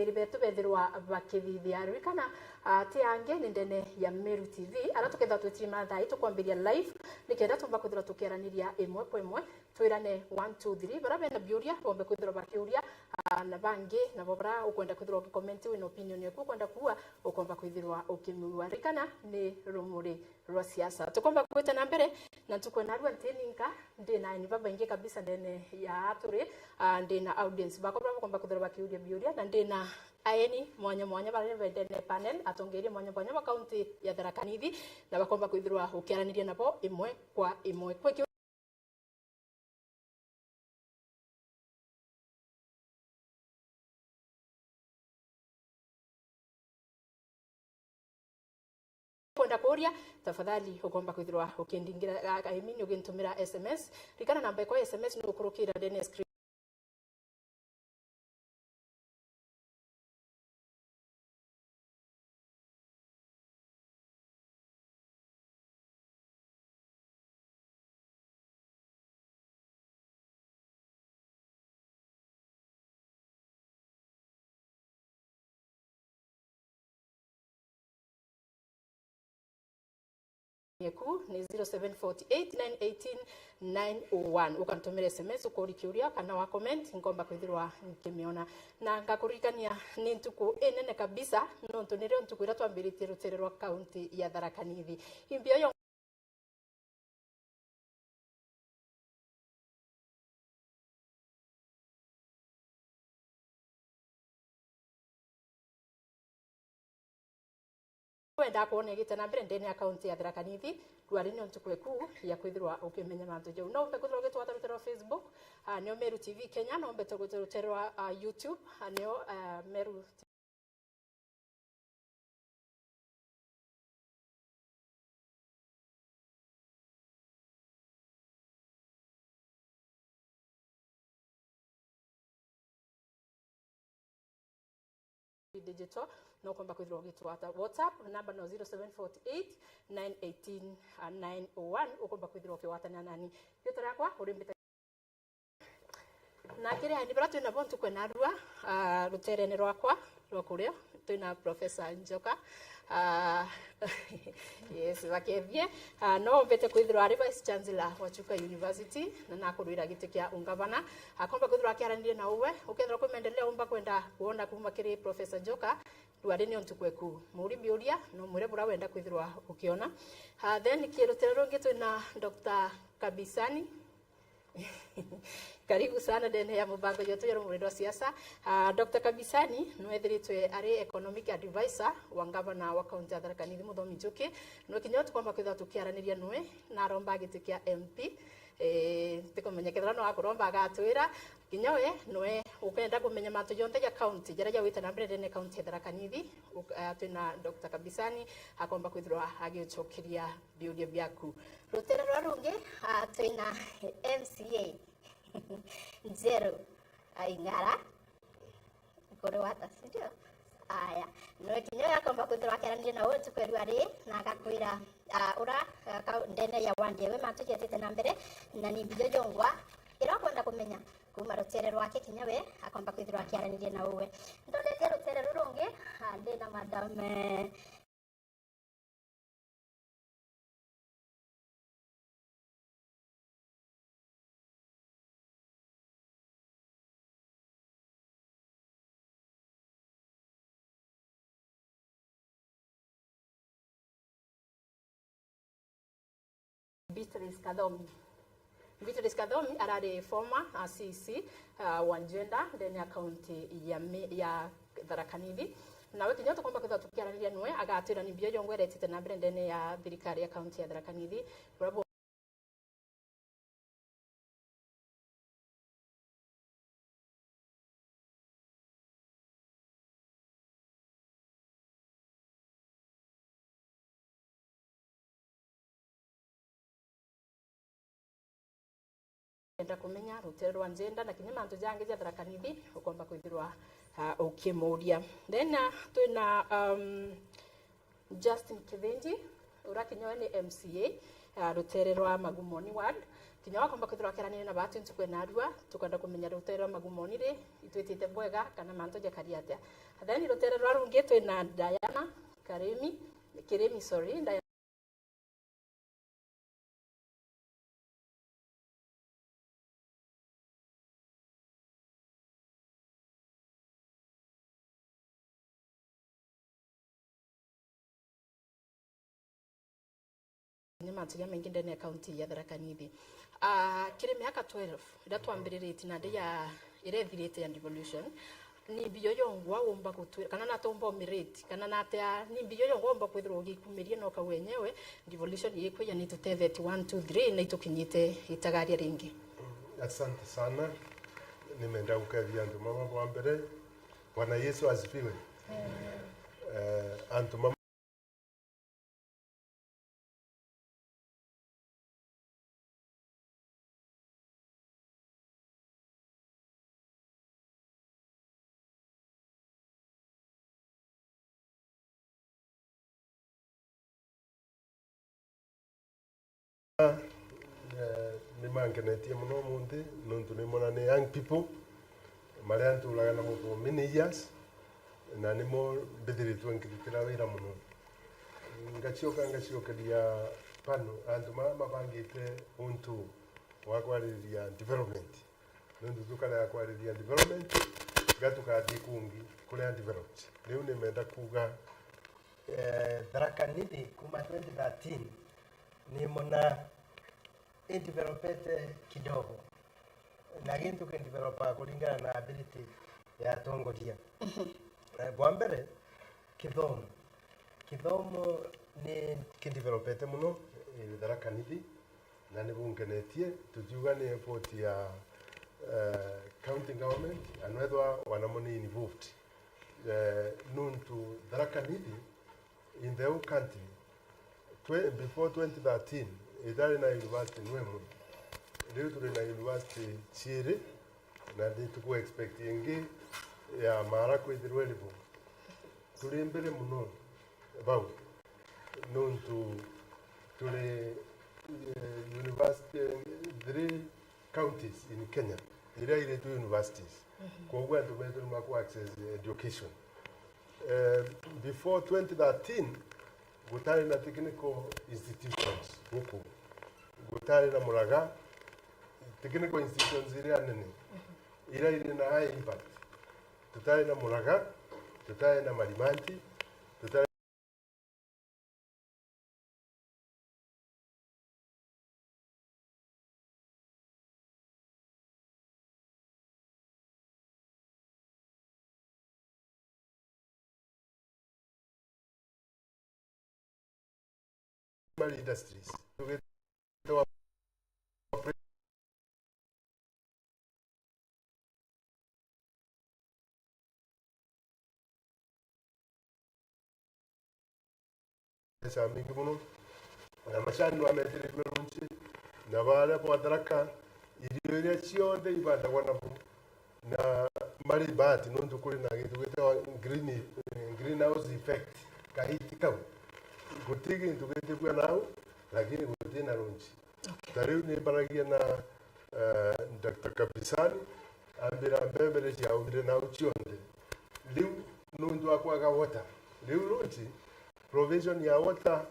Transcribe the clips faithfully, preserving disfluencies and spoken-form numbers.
Eri betu bethirwa bakithithia. Ririkana, ah, ti angi ni ndene ya Meru T V, ara tukethirwa twitiri mathaa ii tukwambiria live, nikenda tumba kwithirwa tukiaraniria imwe kwa imwe, twirane one, two, three. Bara bena biuria, bombe kwithirwa bakiuria, ah, na bangi, nabo bara ukwenda kwithirwa ukikomenti wina opinion yaku ukwenda kuua, ukomba kwithirwa ukimiua. Ririkana, ni rumuri rwa siasa. Tukomba gwita na mbere na ntuku ya narua ntininka, ndina aeni babaingi kabisa ndene ya turi, ah, ndina audience bakwa bara bakomba kwithirwa bakiuria biuria, na ndina aeni mwanya mwanya bara bendene panel, atongeria mwanya mwanya ba kaunti ya Tharaka Nithi, na bakomba kwithirwa ukiaraniria nabo imwe kwa imwe. Kwi kwenda kuuria, tafadhali ukomba kwithirwa ukindingira, I mean, ugintumira S M S. Ririkana namba ikwa ya S M S ni ukurukira ndene ya screen. Yeku ni zero seven forty eight nine eighteen nine oh one. Ukantumira S M S ukori kiuria kana wa comment, nkomba kwithirwa nkimiona. Na ngakuririkania ni ntuku inene kabisa, nontu nirio ntuku iria twambiritie rutere rwa kaunti ya Tharaka Nithi. Imbio yo Wenda kwona igite na mbere ndene ya kaunti ya Tharaka Nithi, rwari nio ntuku eku ya kwithirwa ukimenya mantu jau. No umbe kwithirwa ugitwata rutere rwa Facebook, ah, nio Meru T V Kenya, no umbe kwithirwa rutere rwa, ah, YouTube, ah, nio, ah, Meru Digital, no ukomba kwithirwa ugitwata. WhatsApp namba no zero seven forty eight nine eighteen nine oh one, ukomba kwithirwa ukiwatania nani. Riitwa riakwa uri mbita. Na kiri aeni bara twina bo ntuku ya narua, ah, ruterene rwakwa rwa kurio, twina Professor Njoka. Ah, yes, bakethie. Ah, no mbete kwithirwa ari Vice Chancellor wa Chuka University, na nakurwira giti kia ungavana. Akomba kwithirwa akiaranirie na uwe, ukethirwa kwi maendeleo umba kwenda kuona kuma kiri Professor Njoka, rwari nio ntuku eku. Muri biuria, no mwire bura wenda kwithirwa ukiona. Ah, then ki rutere rungi twina Doctor Kabisani. Karibu sana ndene ya mubango yetu ya rumuri rwa siasa. Ah, Doctor Kabisani nwethiritwe ari economic advisor wa ngavana wa kaunti ya Tharaka Nithi, Muthomi Njuki. Nwe kinya tukomba kwithirwa tukiaraniria nwe, na aromba giti kia M P. Eh, tikumenya kethira no akuromba agatwira. Kinya we nwe ukenda kumenya mantu jonthe ja kaunti, jaria jawite na mbere ndene kaunti ya Tharaka Nithi, uk-, ah, twina Doctor Kabisani, akomba kwithirwa agiucokeria biuria biaku. Rutere rwa rungi, ah, twina M C A Njeru Aing'ara. Kuri wata, si ndio? Aya. Nwe kinya uyu akomba kwithirwa akiaranirie na uwe ntuku ya rua ri, na agakwira, ah, ura, ah, kau-, ndene ya wandi ewe mantu jetite na mbere, na ni mbio jongwa ira ukwenda kumenya kuma rutere rwake kinya we akomba kwithirwa akiaranirie na uwe. Ndonetie rutere rurungi, ah, ndina Madam, eh, Beatrice Kathomi. Beatrice Kathomi arari former, uh, C E C, uh, wa gender ndene ya kaunti ya Mi-, ya Tharaka Nithi. Nawe kinya tukomba kwithirwa tukiaraniria nwe, agatwira ni mbio jongwa iretite na mbere ndene ya thirikari ya kaunti ya Tharaka Nithi. Buria bu- Enda kumenya rutere rwa njenda na kinya mantu jangi ja Tharaka Nithi, ukomba kwithirwa, ah, ukimuria. Then, ah, twina, um, Justin Kithinji, ura kinya we ni M C A, ah, rutere rwa Magumoni Ward. Kinya wakomba kwithirwa akeranirie na baatu ntuku ya naarua, tukwenda kumenya rutere rwa Magumoni ri, itwitite bwega kana mantu jakari atia. Then rutere rwa rungi twina Diana Karimi, Kirimi, sorry, Diana Ni mantu jamaingi ndene ya kaunti ya Tharaka Nithi. Ah, kiri miaka twelve, iria twambiriritie na ndi ya, iria ithirite ya devolution, ni mbi yo yongwa womba gutwira, kana nata umba umirate, kana natia, ni mbi yo yongwa womba kwithirwa ugikumiria na ukauga enyewe, devolution yikwi ya ni tutethetie one, two, three, na itukinyite itagaria ringi? Asante sana. Nimenda gukethia antu mama bwa mbere. Bwana Yesu asifiwe. Eh, antu mama Eh, ni mankenetie mono umunthi, nontu ni mona ni young people, maria nturaga namo for many years, na nimo mbithiritwe nkirutira wira mono. Ngacioka ngaciokeria pano antu maria mabangite untu wa kwaririria development. Nontu tukarea kwariria development, ga tukathi kungi kuria undeveloped. Riu nimenda kuuga, eh, Tharaka Nithi kuma twenty thirteen nimona idevelopete kidogo, na gintu kidevelopa kuringana na ability ya atongoria. Eh, bwa mbere, kithomo. Kithomo ni kidevelopete mono, eh, Tharaka Nithi. Na ni bunkenetie, tutiuga ni effort ya, eh, county government, antu ethwa wanamo ni involved. Eh, nuntu Tharaka Nithi, in the whole country, twe-, before twenty thirteen, itari na university nwemwe. Riu turi na university ciiri, na ni tuku expect ingi ya Mara kwithirwa iribo. Turi mbere mono bau, nontu turi, eh, university, three counties in Kenya iria iritwe universities. Mhm. Kwoguo antu betu ni maku access education. Eh, before twenty thirteen, gutari na technical institutions guku. Gutari na Muraga, technical institutions iria nene, iria iri na high impact. Tutari na Muraga, tutari na Marimanti, tutari Primary industries. Mbeca mingi mono, na macani no ametirirwe lunch, na baria bwa Tharaka, irio iria cionthe ibandagwa nabo. Na mari bahati nontu kuri na gintu gitagwa green, greenhouse effect, kahiti kau. Guti gintu gitibua nau, lakini guti na lunch. Okay. Ta riu ni mbaragia na, eh, Doctor Kabisani, ambira mbembe ni ciaumire nau cionthe. Riu nontu wa kwaga water, riu lunch, provision ya water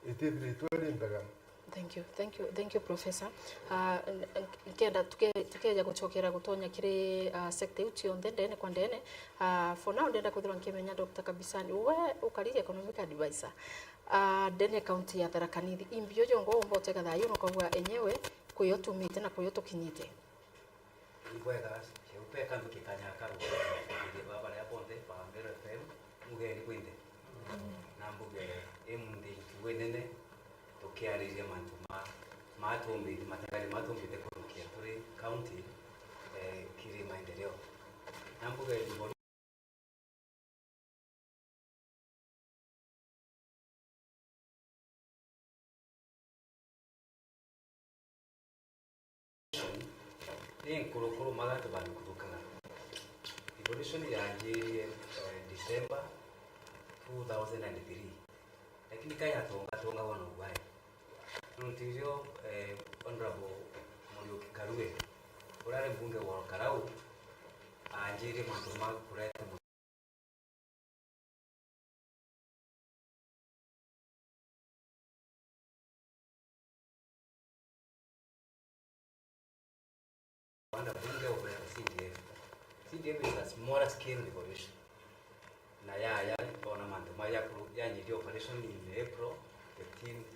itithiritwe iri mbega. Thank you, thank you, thank you, Professor. Ah, n-, n-, nkenda tuke-, tukeja gucokera gutonya kiri, ah, sector iu cionthe ndene kwa ndene. Ah, for now ndenda kwithirwa nkimenya Doctor Kabisani, we ukari economic advisor, ah, ndene county ya Tharaka Nithi, imbi yo jongo umba utega thayu na ukauga enyewe kuyo tumite na kuyo tukinyite? Ibwega, kiu pe kantu kikanyakarwa kuthithia baba baria bonthe ba Meru F M, mugeni bwinthe. Na mbuge, imunthi ntugu inene, tukiariria mantu ma, matumbite, matagari matumbite kurukia turi county, eh, kiri maendeleo. Na mbuge, ni nkurukuru maga tubanukuthukaga. Revolution yanjirie, eh, December two thousand and three. Lakini ka yatongatongagwa na uguai. Nontu irio, eh, Honorable Njuki Karue, uria ari mbunge wa Ol Kalou, aanjirie mantu ma kureta mu-, Wanda bunge over C D F. C D F is a smaller scale revolution. Na ya, ya, ona mantu ma ya kuru-, yanyiria operation in April fifteenth,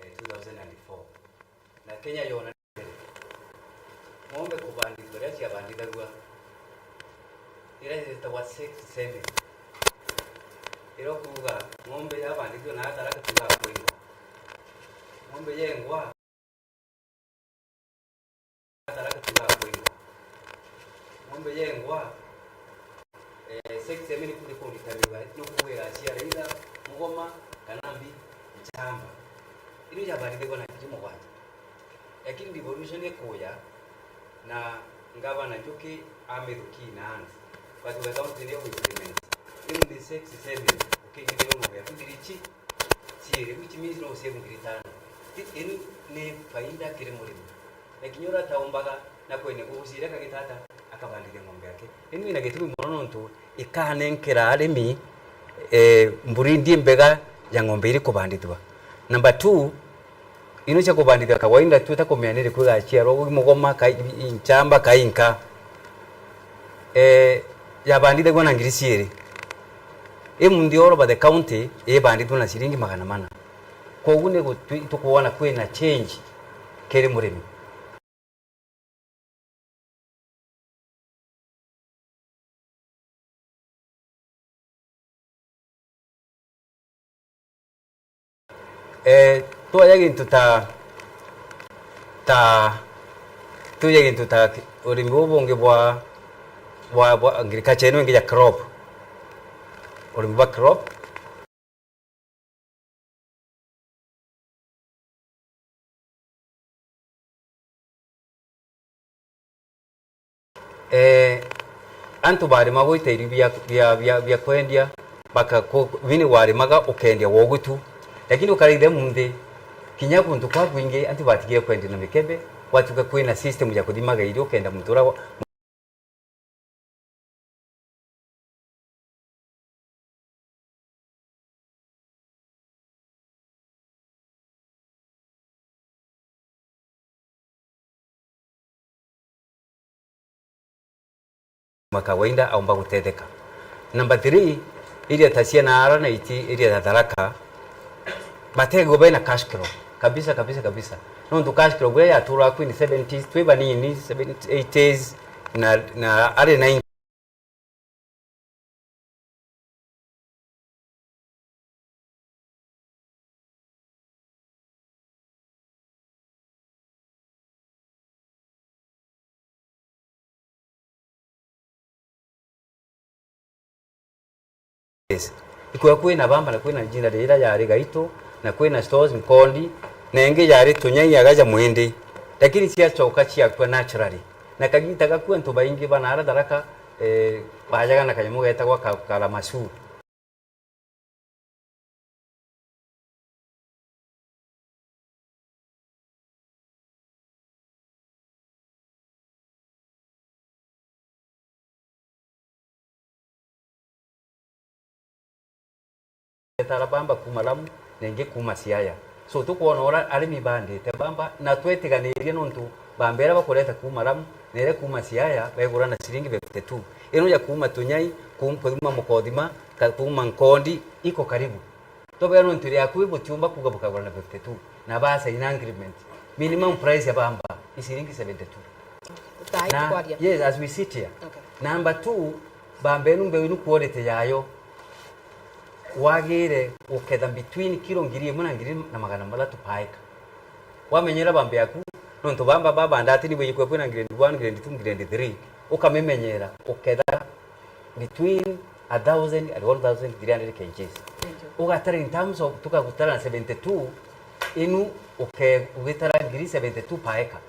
eh, two thousand and four. Na Kenya yona ng'ombe kubandithua, riria ciabandithagua, iria cietagwa sex semen. Iria kuuga ng'ombe yabandithua na ataraka tuga kwingwa. Ng'ombe yengwa, ataraka tuga kwingwa. Ng'ombe yengwa, eh, sex semen kuri kurita miuga, ni kuuga igaciara either mugoma kana mbi, nchamba. Iria yabandithagua na ngiri mugwanja. Lakini revolution ikuya na ngavana Njuki amithuki na hands. But we don't need to implement. Even the sex semen, ukingithirwa ng'ombe yaku ngiri chi-, chiiri, which means no uciegu ngiri tano. Ti-, inu ni faida kiri murimi. Na kinya uria ataumbaga na kwene guguciira kagitata, akabandithia ng'ombe yake. Inu ina gitumi mono nontu ikanenkera arimi, eh, breed imbega ya ng'ombe iri kubandithua. Number two, ino cia kubandithua kawaida twita kumenya ni riku igaciarwa, wi mugoma, kai, i, i nchamba, kai nka. Eh, yabandithagua na ngiri ciiri. Imunthi all over the county ibandithua na ciringi magana mana. Kwogu ni gu-, twi-, tukwona kwina change kiri murimi. Eh, twaja gintu ta, ta, tuja gintu ta ki-, urimi bubu bungi bwa, bwa, bwa agriculture ino ingi ya crop. Urimi bwa crop. Eh, antu barima gwita irio bia, bia, bia, bia kwendia, baka-, ku-, bini warimaga ukendia wogu tu. Lakini ukaraitha munthi, kinya kuntu kwa kwingi, antu batigire kwendia na mikebe, gwatuika kwina system ya kuthimaga irio, ukenda muntu uria wa-, ma kawaida aumba gutetheka. Number three, area ta cia Nara na iti, area ya Tharaka, bategwa bena cash crop. Kabisa, kabisa, kabisa. Nontu cash crop iria yaturaga kwini seventies, twi banini, seventies, eighties, na, na ari ninety. Yes. Ikwia kwina bamba na kwina njira rira yari Gaitu, na kwina stores Nkondi, na ingi yari Tunyai agaja Mwindi. Lakini ciacoka ciakua naturally. Na kagita gaku antu baingi banaara Tharaka, eh, bajaga na kanyamu getagwa ka-, karamasu. Etara bamba kuuma Lamu, na ingi kuuma Siaya. So, tukwona uria arimi bandite bamba, na twetiganirie nontu bamba iria bakureta kuuma Lamu, na iria kuuma Siaya, baigura na ciringi fifty-two. Ino ya kuuma Tunyai, kuum-, kuuma Mukothima, ka-, kuuma Nkondi, iko karibu. Tobea nontu ria akui butiumba kuuga bukagura na fifty-two, na basaina agreement. Minimum price ya bamba i ciringi seventy-two. Utai na kwaria. Yes, as we sit here. Okay. Number two, bamba inu mbeu inu quality yayo, wagire guketha between kilo ngiri imwe na ngiri na magana mathatu per acre. Wamenyera bamba yaku, nontu bamba babanda ati ni bwiji kwina grade one, grade two, grade three, ukamimenyera, uketha between a thousand and one thousand three hundred K Gs. Thank you. Ugatara in terms of, tukagutara na seventy-two, inu uke-, ugitara ngiri seventy-two per acre.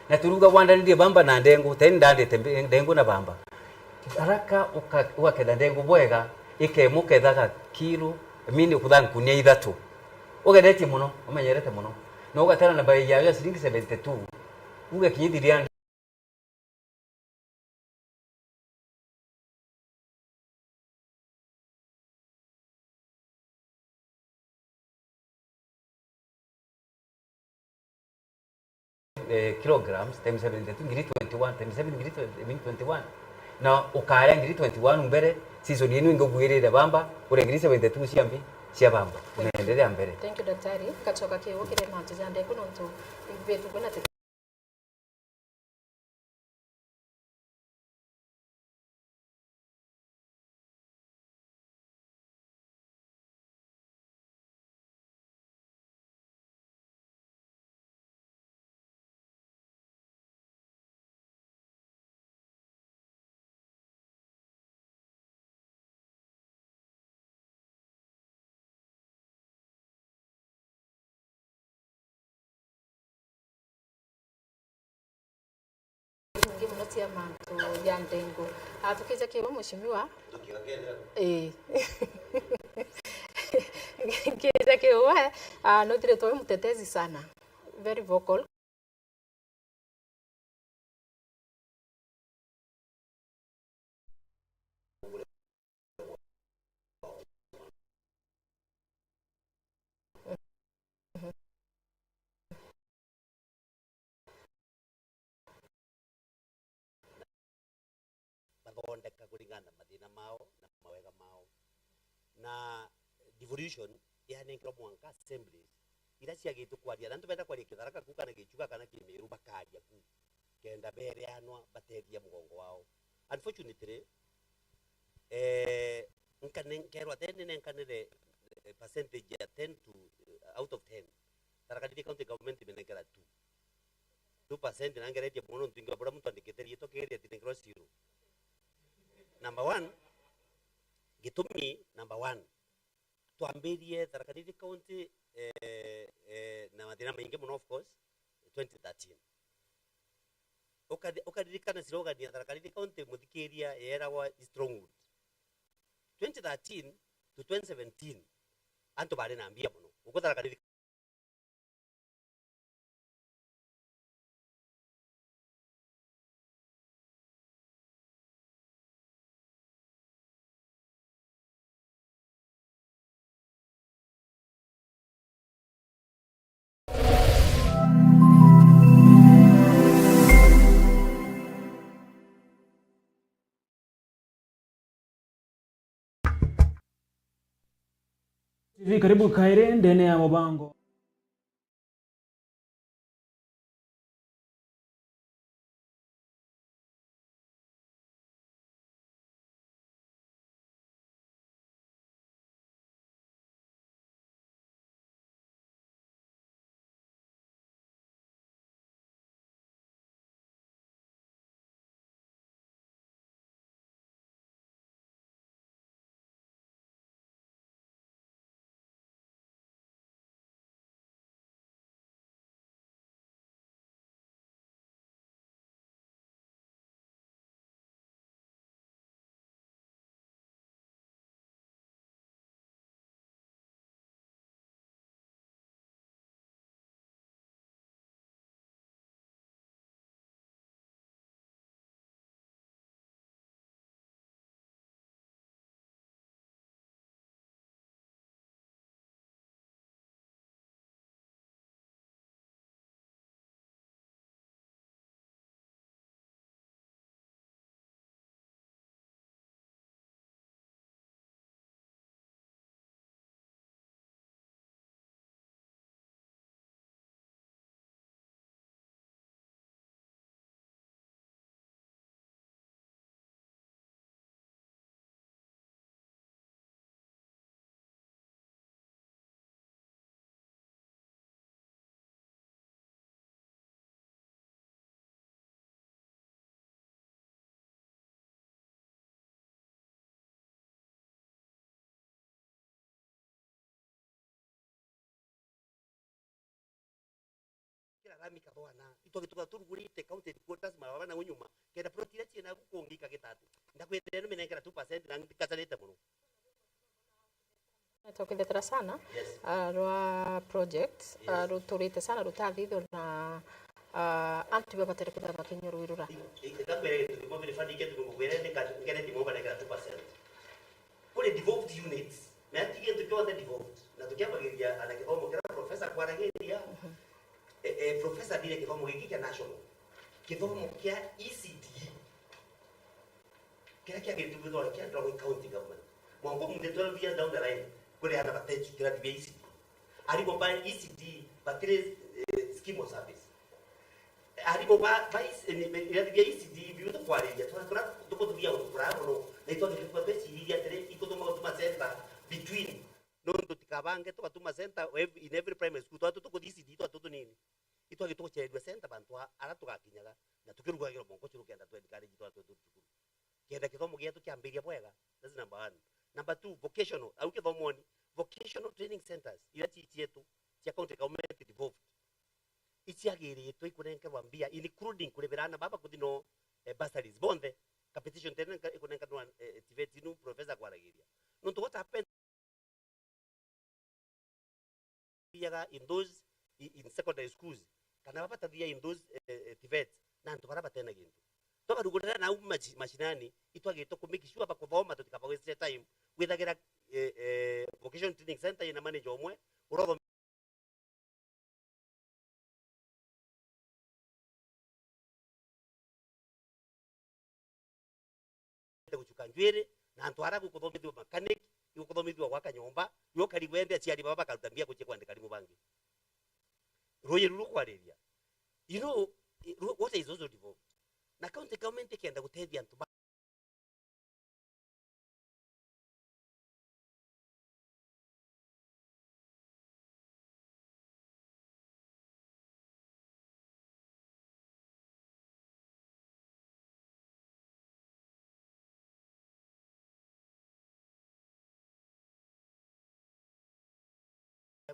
Na turuga wandanirie bamba na ndengu, teni ndandite mbe-, ndengu na bamba. Tharaka uka-, ugaketha ndengu bwega, ikemukethaga kilo, I mean, ukutha nkunia ithatu. Ugeretie mono, umenyerete mono. Na ugatara na bei yayo ya ciringi seventy-two. Kuuga kinya three hundred. Eh, kilograms times seventy-two, ngiri twenty-one, times seven, ngiri twenty, I mean, twenty-one. Na ukaria ngiri twenty-one mbere, season yenu ingi ubuirire bamba, uria ngiri seventy-two cia mbi, cia bamba. Unaendelea mbere. Thank you, daktari. Kachoka kiu kiri mantu ja ndeku nontu bitu kwina te- Nyingi mono cia mantu ja ndengu. Ah, tukija kiu, mheshimiwa. Ii. Nkija kiu, we, ah, nuthiritwe wi mutetezi sana. Very vocal. Bathondeka kuringana na mathina mao na mawega mao. Na devolution yanenkerwa mwanka assemblies iria ciagitwe kwaria, na antu benda kwaria Kitharaka ku kana Gichuka kana Kimiru bakaria ku, kenda bereanwa batethia mugongo wao. Unfortunately, eh, nkane-, nkerwa tene nenkanire, eh, percentage ya ten to, eh, out of ten. Tharaka Nithi County Government imenenkera two. Two percent na ngeretie mono nontu ingi wa buria muntu andikite riitwa kiri atinenkerwa zero. Number one, gitumi number one, twambirie Tharaka Nithi County, eh, eh, na mathina maingi mono, of course, twenty thirteen. Ukathi-, ukaririkana slogan ya Tharaka Nithi County, muthikiria, yeeragwa Stronghold. Twenty thirteen to twenty seventeen, antu baari na mbia mono. Uku Tharaka Nithi T V, karibu kairi ndene ya mubango. Kira rami kathwana, itwagituka turugurite county headquarters, maraba na unyuma, kenda plot iria ciina guku kungi ikagita ati. Ndakwirire numinengera two percent na ngikacarite mono. Twakithethera sana, yes, ah, rwa project, ah, yes, ruturite sana rutathithwa na, ah, antu babatere kwithira bakinyua rui rura. I-, i-, eka kwire gintu kimwe, vile funding yetu ngugwire ni ka-, ngere kimwe banekera two percent. Kuri devolved units, na ti gintu kionthe devolved. Na tukiambagiria ana kithomo kiria professor kwaragiria, mhm, e, e, professor athire kithomo giki kia national. Kithomo kia E C D. Kiria kiagirite kwithirwa kiandikwa ni county government. Mwanka umunthi twelve years down the line, kuri ana batechukira irathi bia E C D. Arimu ba E C D batiri, eh, scheme of service. Arimu ba, ba E C, eh, ni, ni, irathi bia E C D biu tukwariria, twa-, turia tukuthuthia untu kuraa mono, na itwagirite kwithirwa tweciriria atiri, ikuthoma Huduma Center between. Nontu tikabange tugatuma center ev-, in every primary school, twatu tukuthi E C D, twatu tunini. Itwagirite gucererua center bantu a-, ara tugakinyaga, na tukirugagirwa monko curu kenda twencourage twana twetu thukuru. Kenda kithomo gietu kiambiria bwega, that's number one. Number two, vocational, au kithomoni, vocational training centers, iria ci cietu, cia county government devolved, iciagiritwe ikunenkerwa mbia, including kuribira ana baba kuthi no, eh, bursaries. Bonthe, capitation tene nka-, ikunenkanwa, eh, TVET inu professor kwaragiria. Nontu what happened biaga in those, i-, in secondary schools, kana baba batathia in those, eh, eh, TVETs, na antu bara batena gintu. Twabarugurira nau maci-, macinani, itwagirite ku make sure bakuthoma, tutikaba waste time. Withagira, eh, eh, vocation training center ina manager umwe, urothoma gucuka njwiri, na antu ara gukuthomithua mechanic, igukuthomithua gwaka nyomba, igokarigwa ende aciari baba bakaruta mbia gucii kwandika arimu bangi. Ruuji ruru rukwariria. You know, i-, ru-, water is also devolved. Na county government ikenda gutethia antu ba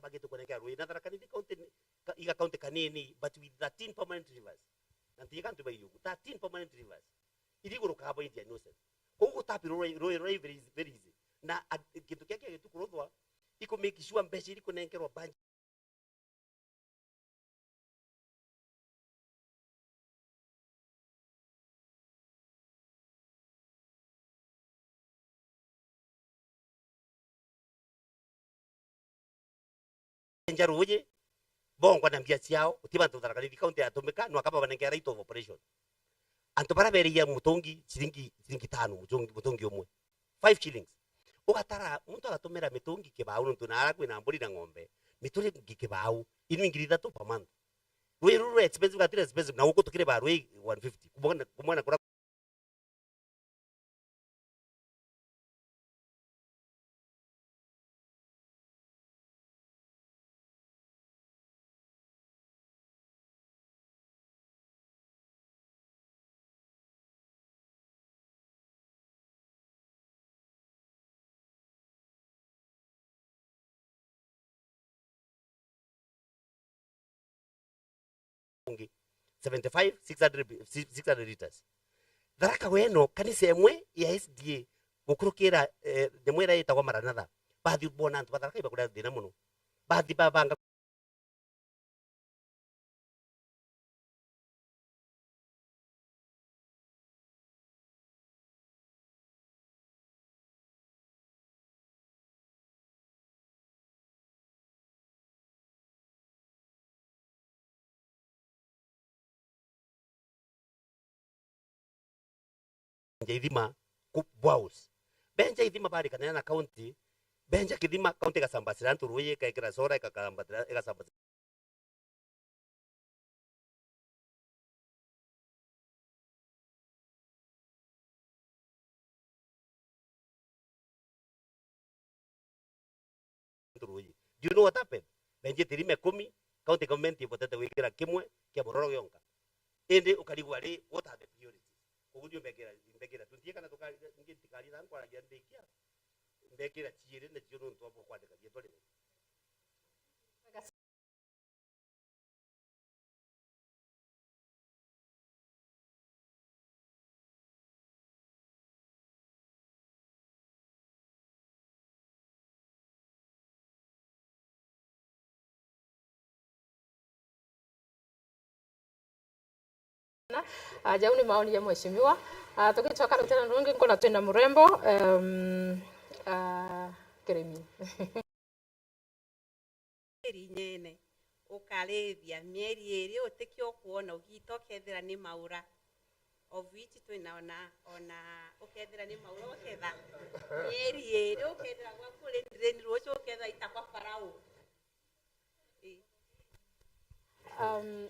bagite kunengera ruuji na Tharaka Nithi county ni, ka-, iga county kanini, but with thirteen permanent rivers. Na ntiga antu baiugu, thirteen permanent rivers. Irigurukaga bo Indian Ocean. Koguo gutapirwa ruuji, ruuji, ruuji very easy, very easy. Na a-, gintu kia kia gitu kuruthwa, iku make sure mbeca iri kunengerwa budget nja ruuji, bongwa na mbia ciao, uti bantu Tharaka Nithi county yatumika, no akaba banengera right of operation. Antu bara bereia mutungi ciringi, ciringi tano, mutungi, mutungi umwe. Five shillings. Ugatara, muntu agatumira mitungi kibau, nontu naara kwina mburi na ng'ombe, mitungi kibau, ini ngiri ithatu per month. Ruuji ruru rwa expensive, gatiri expensive, na guku tukiri ba ruuji one fifty. Kumwana, kumwana kura ungi, seventy-five, six hundred, six hundred liters. Tharaka weno, kanisa imwe ya S D A, gukurukira, eh, nyamwe iria itagwa Maranatha, bathi bona antu ba Tharaka ibakuria thina mono. Bathi babanga benja ithima ku-, boreholes. Benja ithima barikanira na county, benja kithima, county igasambasira antu ruuji, ikekira solar, ikakambatira, igasambasira ruuji. Do you know what happened? Benjite irima ikumi, county government ibotete gwikira kimwe kia Mbororo gionka. Indi ukarigwa ri, what are the priorities? Koguo ndio mbekira, mbekira twenty kana tuka-, ngi tikari na nkwaragia ndikia, mbekira ciiri na cio nontu bwa kwandika rietwa rinene. Ah, jau ni maoni ja mheshimiwa. Ah, tugicoka rutena rungi, nkona twina murembo, um, ah, Kirimi. Irinyene, ukarithia mieri iri utikio kwona ugiita, ukethira ni maura, of which twina ona, ona ukethira ni maura uketha mieri iri ukethira gwaku ri ndreni, rucio uketha ita kwa Farao. Ii. Um,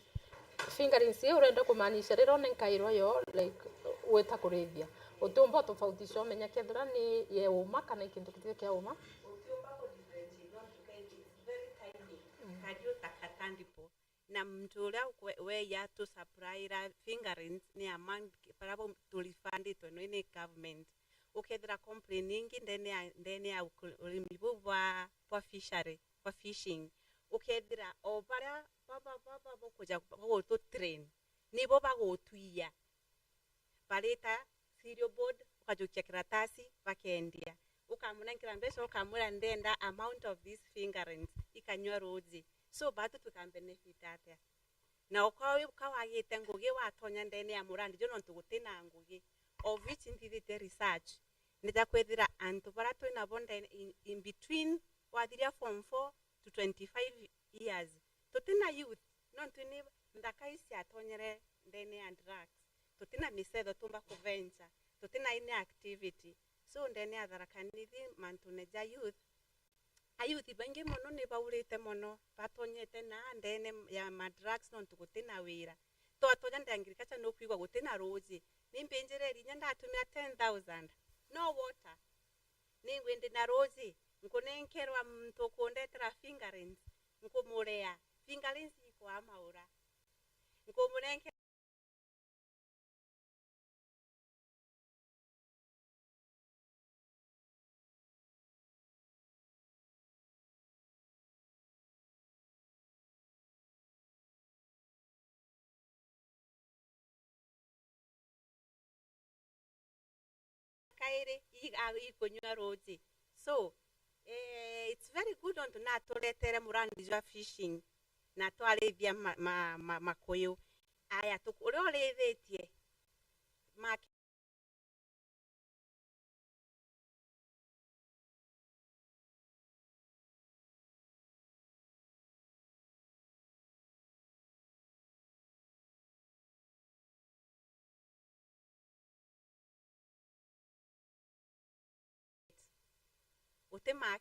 fingerlings ii urenda kumaanisha riria unenkairwa yo, like, wita kurithia, utiumba utofautisha umenya kethira ni ya uma kana i kintu kitiri kia uma? Utiumba ku differentiate nontu kaingi it's very tiny. Mm. Kariu ta ka tadpole. Na muntu uria we, we yatusupplyra fingerlings ni among baria bo turifunditwe no ni government. Ukethira complain ingi ndene ya, ndene ya uku-, urimi buu bwa, bwa fishery, bwa fishing, ukethira o baria ba, ba, ba, ba, bakuja bagutu train, nibo bagutwia. Barita cereal board, ukajukia karatasi, bakendia. Ukamunenkera mbeca, ukamwira, "Ndenda amount of these fingerlings, ikanyua ruuji." So, batu tuka benefit atia? Na uka wi, uka wagite ngugi, watonya ndene ya murandi ju, nontu gutina ngugi. Of which nthithite research, nija kwithira antu baria twinabo ndene, in, in between, wathiria form four to twenty-five years, tutina youth, nontu ni nthaka ici ciatonyere ndene ya drugs. Tutina micetho tumba ku venture, tutina any activity. So, ndene ya Tharaka Nithi, mantune ja youth, ayuthi baingi mono ni baurite mono, batonyete na ndene ya ma drugs nontu gutina wira. Twatonya ndi agriculture nukwigua gutina ruuji. Ni mbinjire irinya ndatumira ten thousand. No water. Ningwi ndina ruuji, nkunenkerwa muntu ukundetera fingerlings, nkumurea. Fingerlings ikwaa maura. Nkumunenkera kairi, i-, a-, ikunyua ruuji. So, eh, it's very good ontu naturetere murandi jwa fishing na twarithia ma-, ma-, ma-, makuyu. Aya, tuku-, uria urithitie, ma-, uti ma-,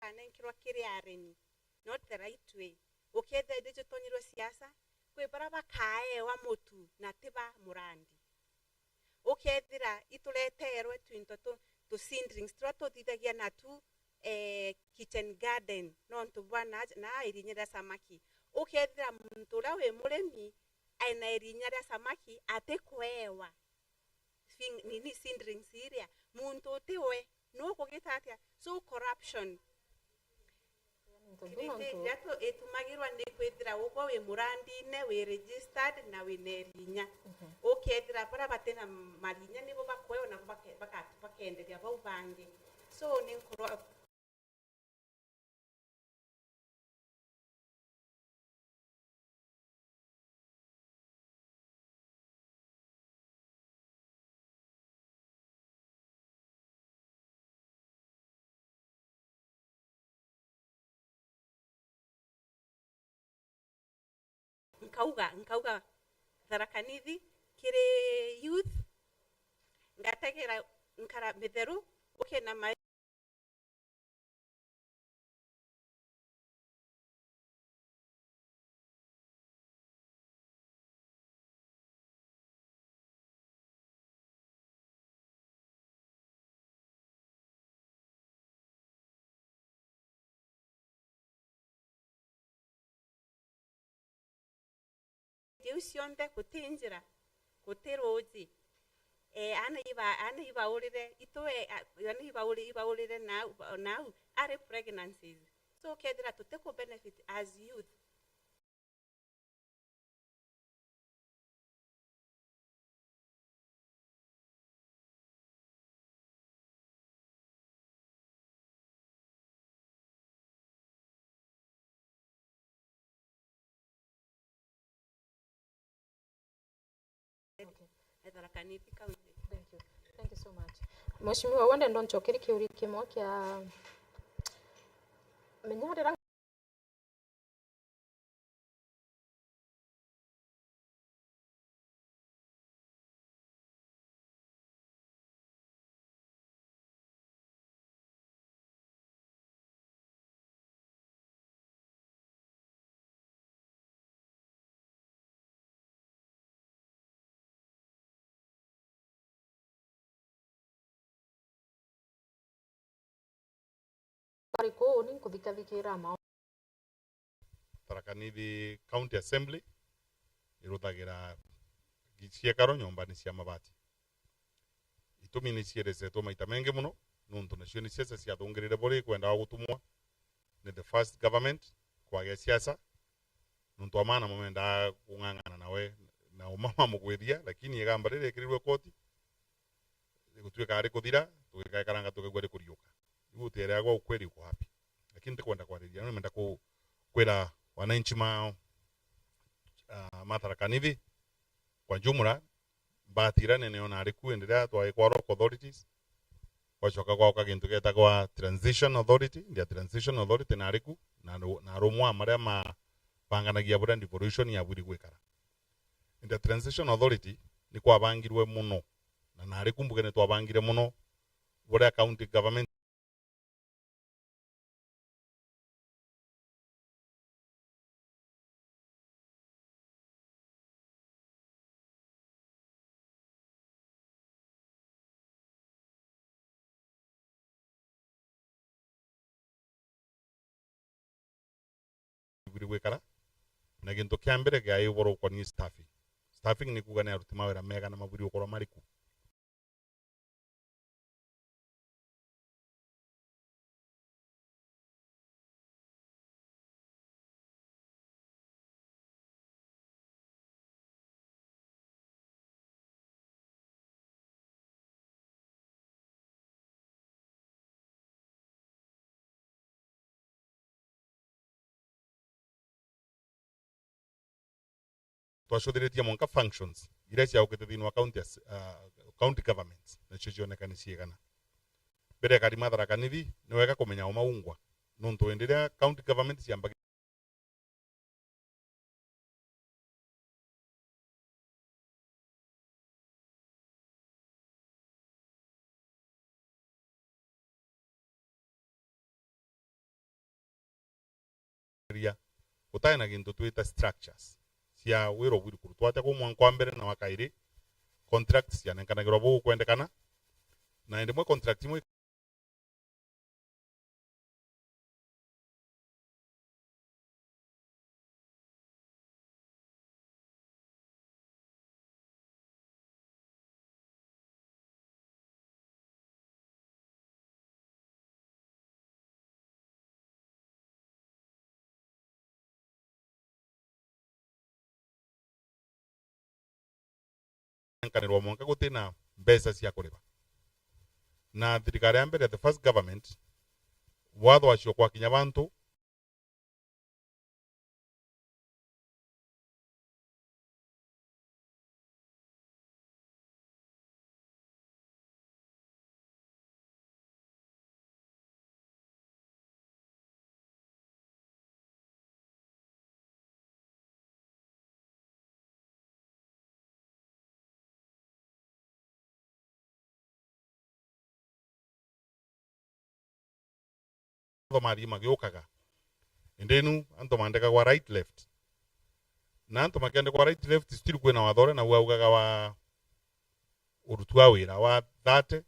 kanenkerwa kiri arimi, not the right way. Ukethira indi jutonyirwe siasa, kwi baria bakaewa mutu na ti ba murandi. Ukethira itureterwe twinto tu, tu seedlings turia tuthithagia natu, eh, kitchen garden, nontu bwa na, na irinya ria samaki. Ukethira muntu uria wi murimi aina irinya ria samaki atikwewa fing-, nini, seedlings iria, muntu utiwe, nukugita atia? So, corruption. Nontu bu nontu iria tu-, itumagirwa ni kwithira ugwe wi murandine, wi registered na wina irinya. Mhm. Ukethira baria batina marinya nibo bakwewa na bake-, baka-, bakenderia bau bangi. So, ni nkorwa Nkauga, nkauga, Tharaka Nithi kiri youth, ngategera nkara mitheru, uke na mai. Iu cionthe guti njira, guti ruuji. Eh, ana iba-, ana ibaurire, itwe, a-, ana ibauri-, ibaurire nau, nau, ari pregnancies. So, ukethira tutiku benefit as youth. Tharaka Nithi County. Thank you. Thank you so much. Mheshimiwa, wende ndonchokeri kiuria kimwe kia menya rira Bariku uni nkuthikathikira mao. Tharaka Nithi County Assembly iruthagira ciekaro nyombani cia mabati. Itumi ni cieresetwe maita mengi mono, nontu nacio ni siasa ciathungirire buri kwendaga gutumwa ni the first government kwagia siasa, nontu amana mamendaa kung'ang'ana nawe na uma mamugwithia, lakini igamba riria riekirirwe koti rigutuika ari kuthira, tugikaikaranga tukaigua rikuriuka. Riu utiereagwa ukweli uko wapi? Lakini ntikwenda kwariria, no nimenda ku-, kwira wananchi ma, ah, ma Tharaka Nithi kwa jumla, mbatira nene ona ari ku, indi riria twai kwa local authorities, gwacoka gwauka gintu getagwa transition authority. Ndia transition authority nari ku, na ru-, na rumwe a maria mabanganagia buria devolution yabwiri gwikara. Ndia transition authority ni kwabangirwe mono, na nari ku mbuge ni twabangire mono buria county government ibwiri gwikara, na gintu kia mbere kiai uboro ukonie staffing. Staffing ni kuuga ni aruti mawira mega na mabwiri gukorwa mari ku. Twacuthiritie mwanka functions iria ciaukite thiini wa county as-, ah, county governments, nacio cioneka ni ciigana. Mbere ya karima Tharaka Nithi, ni wega kumenya uma ungwa, nontu indi riria county government ciambagia ria, gutai na gintu twita structures cia wira ubwiri kurutwa atia kuu mwanka wa mbere na wa kairi, contracts cianenkanagirwa buu kwendekana, na indi mwe contract imwe nkanirwa mwanka gutina mbeca cia kuriba. Na thirikari ya mbere, the first government, watho wacio kwakinya bantu, Mathomari magiukaga. Indi nu antu mandekagwa right left. Na antu makiandikwa right left, still kwina watho uria nau augaga wa uruti wa wira wa thirty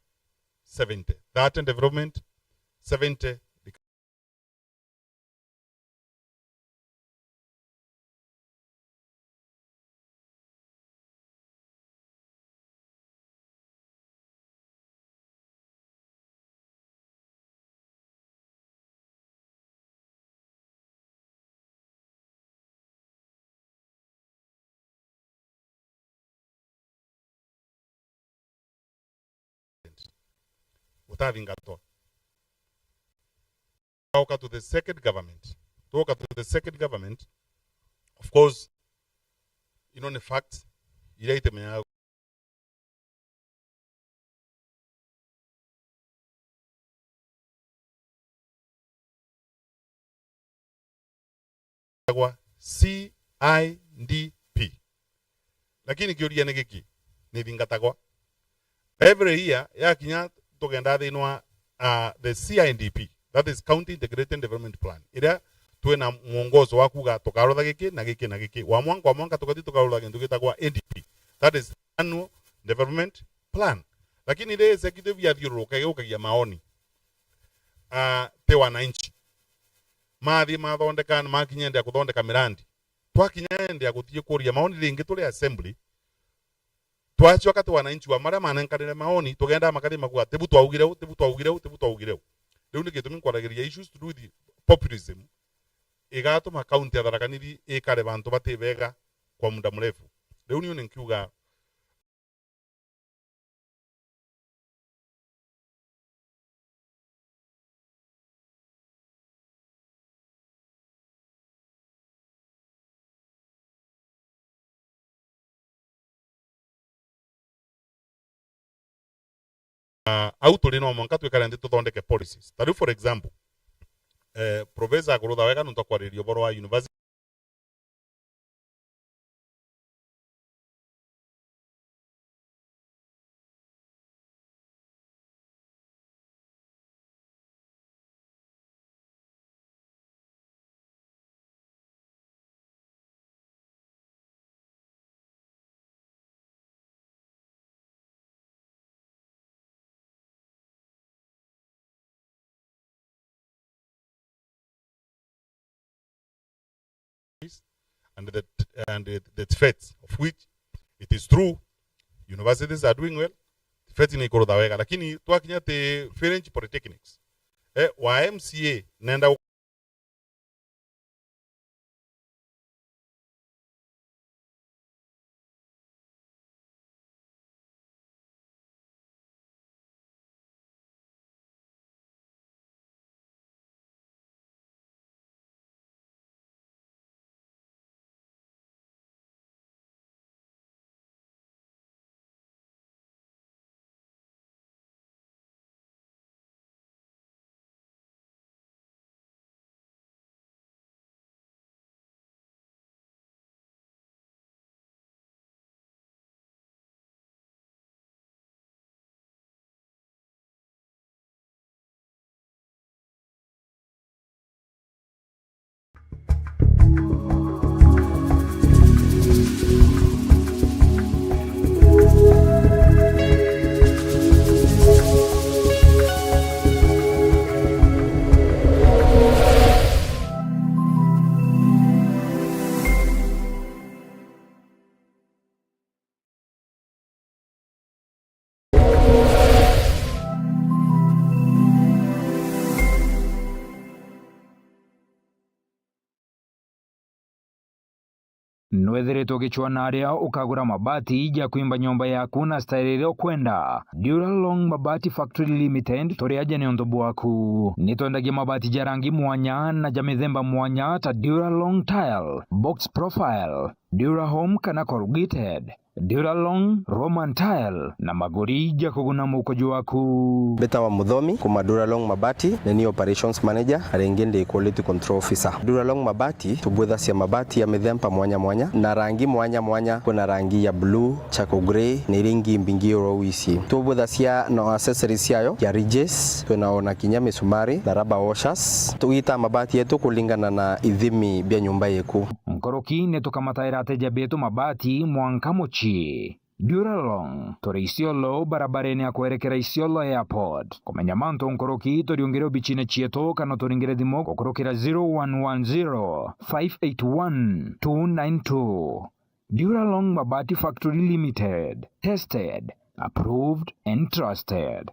seventy. Thirty development, seventy utathingatwa. Twoka to the second government. Twoka to the second government. Of course, ino ni facts iria itemenyaga gwa C I D P. Lakini kiuria ni giki, ni thingatagwa? Every year yakinya, tugenda thiini wa, uh, the C I D P, that is County Integrated Development Plan, iria twina mwongozo wa kuuga tukarutha giki na giki na giki. Wa mwanka wa mwanka tukathi tukarutha gintu gitagwa A D P, that is Annual Development Plan. Lakini ri executive yathiururuka igiukagia maoni, uh, ti wananchi. Mathi mathondeka, makinya ende ya kuthondeka mirandi. Twakinya ende ya guthii kuria maoni ringi turi assembly, twacoka ti wananchi wa maria manenkanire maoni, tugenda makathi makuga, "Tibu twaugire u, tibu twaugire u, tibu twaugire u." Riu ni gitumi nkwaragiria issues to do with populism igatuma county ya Tharaka Nithi ikare bantu bati bega kwa muda mrefu. Riu niu ni nkiuga, ah, au turi no mwanka twikare nthi tuthondeke policies. Ta riu for example, eh, professor akurutha wega nontu akwariria uboro wa university. And the, and the, the threats of which it is true universities are doing well, threat ni ikurutha wega, lakini twakinya ti village polytechnics, eh, wa M C A nenda Nwethiritwe ugicwaa na aria ukagura mabati ja kwimba nyomba yaku na style iria ukwenda? Duralong Mabati Factory Limited turi aja niuntu bwaku. Nitwendagia mabati ja rangi mwanya na ja mithemba mwanya ta Duralong Tile, Box Profile, Durahome kana corrugated, Duralong, Roman Tile na maguri ja kuguna mukuju waku. Mbitawa Muthomi kuma Duralong Mabati, ni ni operations manager, na ringi ndi quality control officer. Duralong Mabati tubwithacia mabati ya mithemba mwanya mwanya na rangi mwanya mwanya. Kwina rangi ya blue, charcoal grey, na iria ingi mbingi oro wisi. Tubwithacia na accessories ciayo ya ridges, twina ona kinya misumari na rubber washers. Tugitaa mabati yetu kulingana na ithimi bia nyumba yeku. Nkuruki ni tukamataira ateja betu mabati mwanka mucii. Duralong, turi Isiolo, barabarene ya kwerekera Isiolo Airport. Kumenya mantu nkuruki, turiungire obicine cietu kana turingire thimu gukurukira zero one one zero, five eight one, two nine two. Duralong Mabati Factory Limited. Tested, approved and trusted.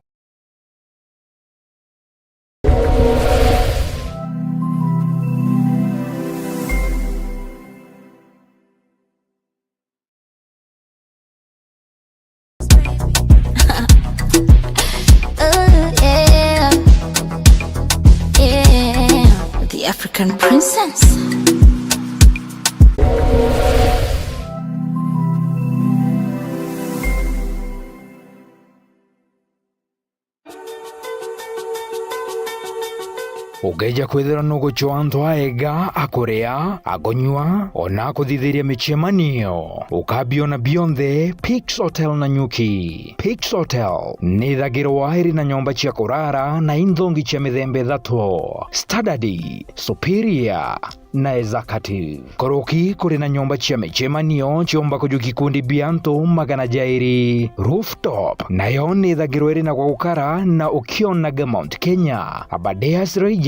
Ooh, yeah. Yeah. The African princess. Ukeeja kwithirwa nugucwa antu aega a kuria, a kunyua, ona a kuthithiria micemanio, ukabiona bionthe Peaks Hotel Nanyuki. Peaks Hotel ni ithagirwa iri na nyomba cia kurara na inthongi cia mithemba ithatu: Standard, Superior, na Executive. Nkuruki kuri na nyomba cia micemanio ciumba kujukia ikundi bia antu magana jairi. Rooftop nayo ni ithagirwa iri na gwa gukara na ukionaga Mount Kenya, Aberdares Ranges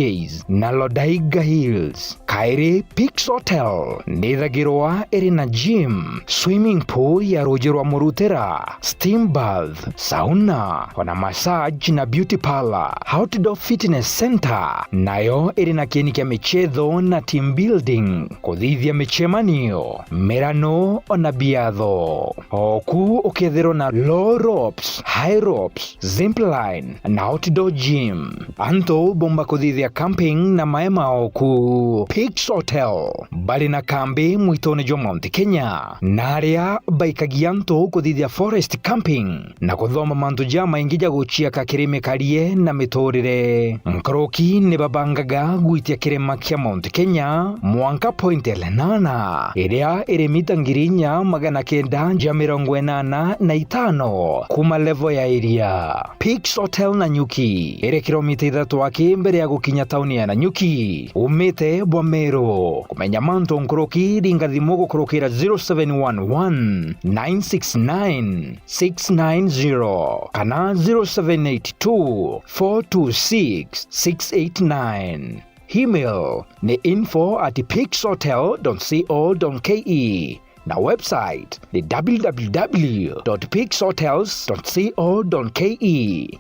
na Lodaiga Hills. Kairi, Peaks Hotel ni ithagirwa iri na gym, swimming pool ya ruuji rwa Murutira, steam bath, sauna, ona massage na beauty parlour. Outdoor Fitness Centre nayo iri na kieni kia michetho na team building, kuthithia micemanio, mirano, ona biatho. Oku ukethirwa na low ropes, high ropes, zipline na outdoor gym. Antu bomba kuthithia camping na maema oku. Peaks Hotel bari na kambi mwitone jwa Mount Kenya, na aria baikagia antu kuthithia forest camping na kuthoma mantu jamaingi ja guciaka kiri mikarie na miturire. Nkuruki ni babangaga gwitia kirima kia Mount Kenya mwanka Point Lenana, iria iri mita ngiri inya magana kenda ja mirongo inana na itano kuma level ya iria. Peaks Hotel Nanyuki iri kilomita ithatu aki mbere ya gukinya tauni ya Nanyuki, umite bwa Meru. Kumenya mantu nkuruki, ringa thimu gukurukira zero seven one one, nine six nine, six nine zero kana zero seven eight two, four two six, six eight nine. Email ni info at peaks hotel dot co dot ke na website ni w w w dot peaks hotels dot co dot ke.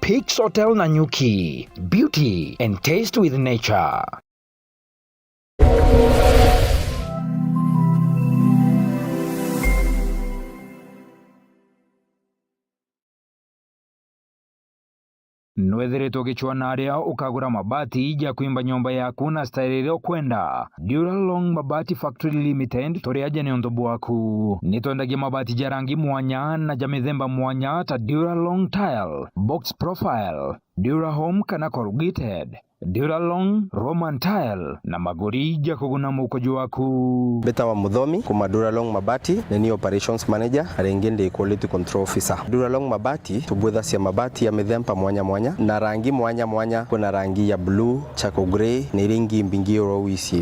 Peaks Hotel Nanyuki, beauty and taste with nature. Nwethiritwe ugicwaa na aria ukagura mabati ja kwimba nyomba yaku na style iria ukwenda? Duralong Mabati Factory Limited turi aja niuntu bwaku. Nitwendagia mabati ja rangi mwanya na ja mithemba mwanya ta Duralong Tile, Box Profile, Durahome kana Corrugated, Duralong, Roman Tile na maguri ja kuguna muko jwaku. Mbitawa Muthomi kuma Duralong Mabati, ni ni Operations Manager, na ringi ndi Quality Control Officer. Duralong Mabati, tubwithacia mabati ya mithemba mwanya mwanya na rangi mwanya mwanya. Kwina rangi ya blue, charcoal grey, na iria ingi mbingi ura wisi.